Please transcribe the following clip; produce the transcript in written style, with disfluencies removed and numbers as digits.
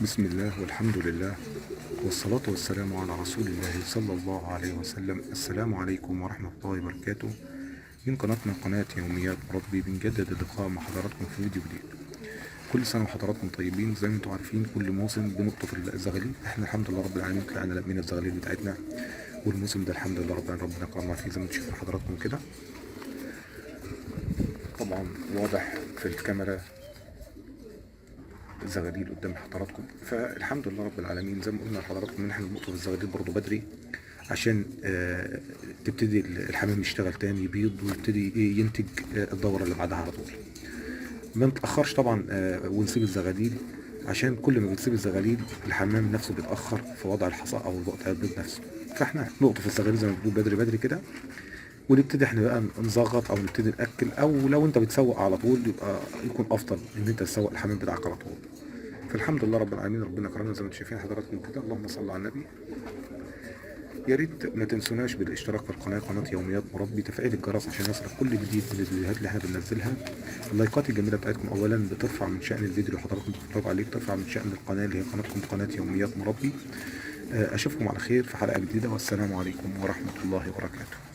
بسم الله والحمد لله والصلاة والسلام على رسول الله صلى الله عليه وسلم. السلام عليكم ورحمة الله وبركاته. من قناتنا قناة يوميات مربي بنجدد اللقاء مع حضراتكم في فيديو جديد. كل سنة وحضراتكم طيبين. زي ما انتم عارفين كل موسم بنقطف الزغاليل. احنا الحمد لله رب العالمين طلعنا لمينا الزغاليل بتاعتنا، والموسم ده الحمد لله رب العالمين ربنا كرمنا فيه زي ما انتم شايفين حضراتكم كده. طبعا واضح في الكاميرا زغاليل قدام حضراتكم. فالحمد لله رب العالمين زي ما قلنا لحضراتكم ان احنا بنقطف الزغاليل برضو بدري عشان تبتدي الحمام يشتغل تاني، يبيض ويبتدي ينتج الدورة اللي بعدها على طول. ما نتأخرش طبعا ونسيب الزغاليل، عشان كل ما بتسيب الزغاليل الحمام نفسه بيتأخر في وضع الحصى او وضع البيض نفسه. فاحنا نقطف الزغاليل زي ما بنقول بدري بدري كده، ونبتدي احنا بقى نزغط او نبتدي ناكل، او لو انت بتسوق على طول يبقى يكون افضل ان انت تسوق الحمام بتاعك على طول. فالحمد لله رب العالمين ربنا كرمنا زي ما انتم شايفين حضراتكم كده. اللهم صل على النبي. يا ريت ما تنسوناش بالاشتراك في القناة، قناة يوميات مربي، تفعيل الجرس عشان يصلك كل جديد من الفيديوهات اللي احنا بننزلها. اللايكات الجميلة بتاعتكم اولا بترفع من شأن الفيديو اللي حضراتكم بتتفرجوا عليه، بترفع من شأن القناة اللي هي قناتكم قناة يوميات مربي. اشوفكم على خير في حلقة جديدة، والسلام عليكم ورحمة الله وبركاته.